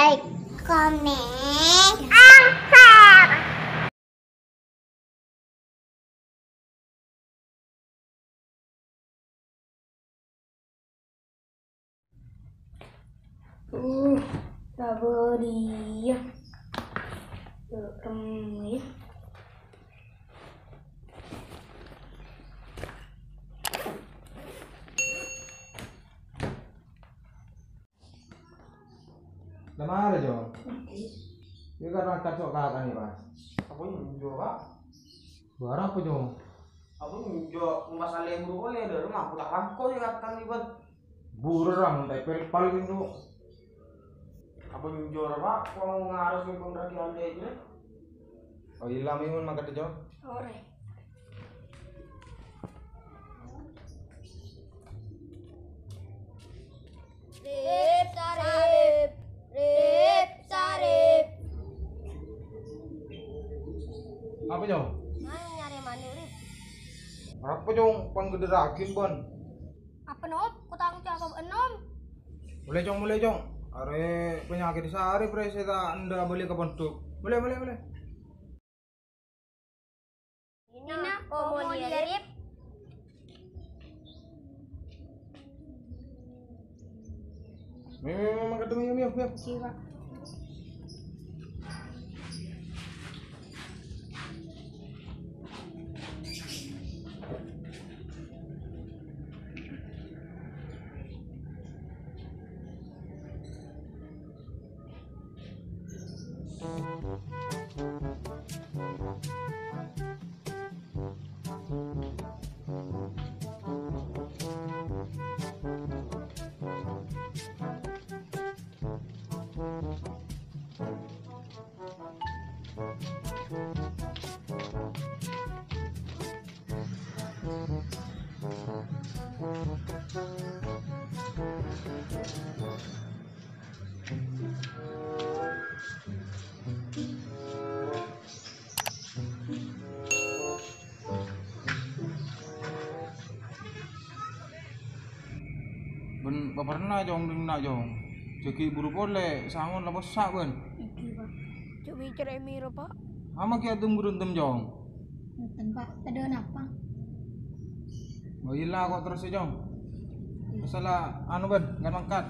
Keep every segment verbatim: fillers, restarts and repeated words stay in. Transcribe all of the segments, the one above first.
Like, comment, and share. Uh, ta' bâdâ, ya. Serem, ya. Lamara, Jo. Iyâ, kan angkat sok kakak nih, Pak. Apa nyonjo, Pak? Suara apa, Jo? Apa nyonjo, pas salè buru polè, dâ' remma, aku ta' langko ya, kakak nih, Pak. Buru rang, tepel paling itu. Apa nyonjo, Pak? Kok mau ngaras nih, Bang Ragi Ande ini? Oh, iyâ, Mimun mangkat, Jo. Ore. Rip, sarip. Rip, sarip. Apa, Cong? Mane nyarè mane, Rip. Apa, Cong? Pangghâdhâ ragin, Bon. Apa, Nom? Kok tang cakep, Nom? Molè, Cong, molè, Cong. Arè panyakèt sarip, rè, sè ta' endâ' abâli ka pondhuk. Molè, molè, molè. Ina, kok molè, Rip? Mèo, mèo, mèo, mangkat, mèo, mèo, mèo. Oke, Pak. Bân paperna, Cong, dinna', Cong. Jhâ' ghi' buru polè, sangon la possa', bân. Èngghi, Pak. Jhâ' bicaraè mèro, Pak. Ama ghi' adhem-bhârendhem, Cong. Bhunten, Pak. Tadâ' napa? Oh, iyâ la, kok terros, Cong. Masalah, anu, bân, kan mangkat.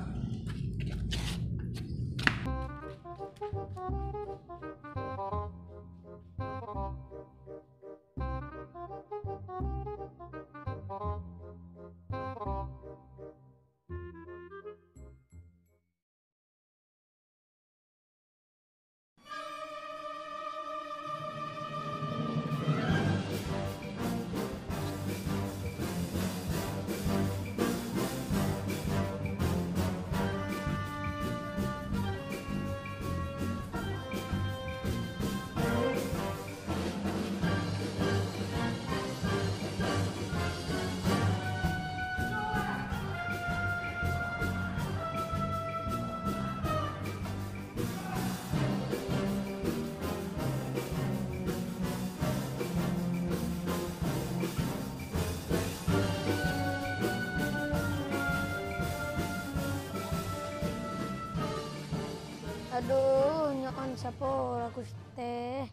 Adhu, nyo'on sapora, Ghustè.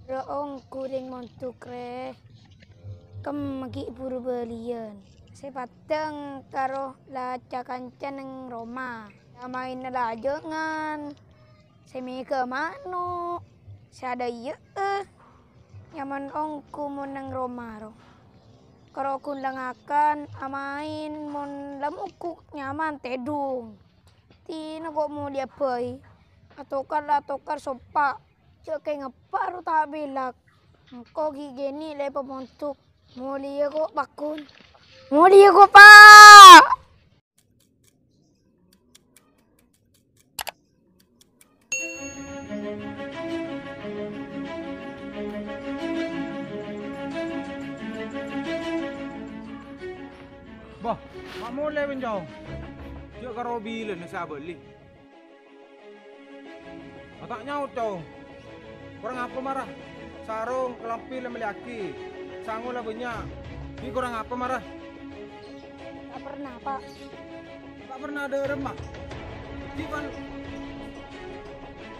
Bârâ ongghu rèng mondhuk rè. Kemma ghi' buru bâliyân. Sè paddhâng karo la ca-kanca neng roma. Nyamaèna la ajhângan. Sè mèghâ mano'. Sè adâ' iyâ'â. Nyaman ongghu mon neng roma ro. Karo ghun la ngakan, amaèn, mon la mogok nyaman tèdung. Dina kok molèya bhâi. Atokar la atokar sompa'. Jhâ' kèng eppa' ro ta' bellak. Engko' ghi' kènè' lè pamondhuk. Molèya kok, Pak Gun. Molèya kok, Pak! Bâh, ma' molè, Bân, Cong. Jhâ' karo bilâna sè abâli. Ma' ta' nyaot, Cong. Korang apa mara? Sarong, kalambhi la mellèyaghi. Sango la bânnya'. Ghi' korang apa mara? Ta' pernah, Pak. Ta' pernah dâ' remma. Ghi' pan-,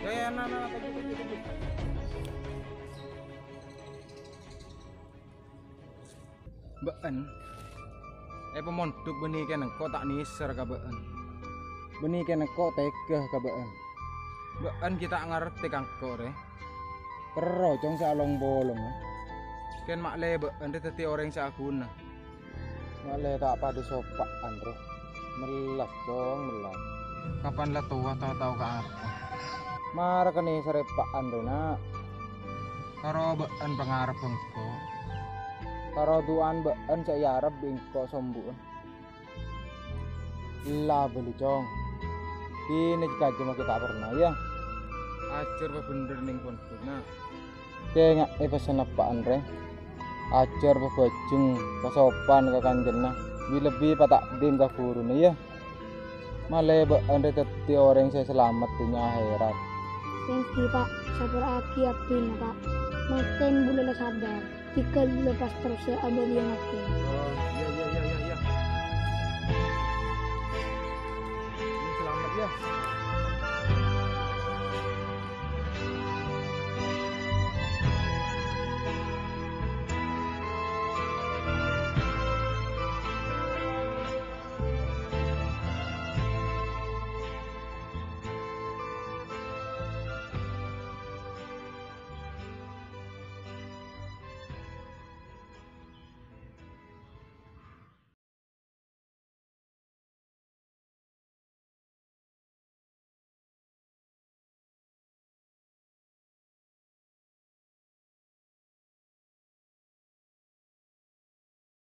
Eh, na, na, na, toju', toju', toju'. Bâ'ân, è, pamondhuk bânnè kèng engko' ta' nèser ka bâ'ân. Bânnè kèng engko' tèghâ ka bâ'ân. Bâ'ân ghi' ta' ngartè ka engko', rè. Terro, Cong, sè along-polong. Kèng ma'lè bâ'ân rè dhâddhi orèng sè aghuna. Ma'lè ta' padâ sopa'an, rè. Mellas, Cong, mellas. Kapan la towa tao-tao ka apa? Mara ka nèser èpa'an, rè, na'. Karo bâ'ân pangarep engko'. Karo du'ana bâ'ân sè èarep bi' engko' sombu'ân. Ella bâli, Cong. Kènè' jâ-kajâ makè ta' pernah, yâ. Ajhâr pabhendher neng pondhuk, na'. Kènga'è pèssèna eppa'an rè. Ajhâr pabhâjheng, pasopan ka kanjâna, bi-lebbi pata'dim ka ghuruna, yâ. Ma'lè bâ'ân rè dhâddhi orèng sè salamet dhunnya akhèrat. Èngghi, Pa', sapora'aghi abdhina, Pa'. Mangkèn bulâ la sadar, dhika lepas terros sè abâliyâ mangkèn. Oh, iyâ, iyâ, iyâ, iyâ, iyâ. Salamet, yâ.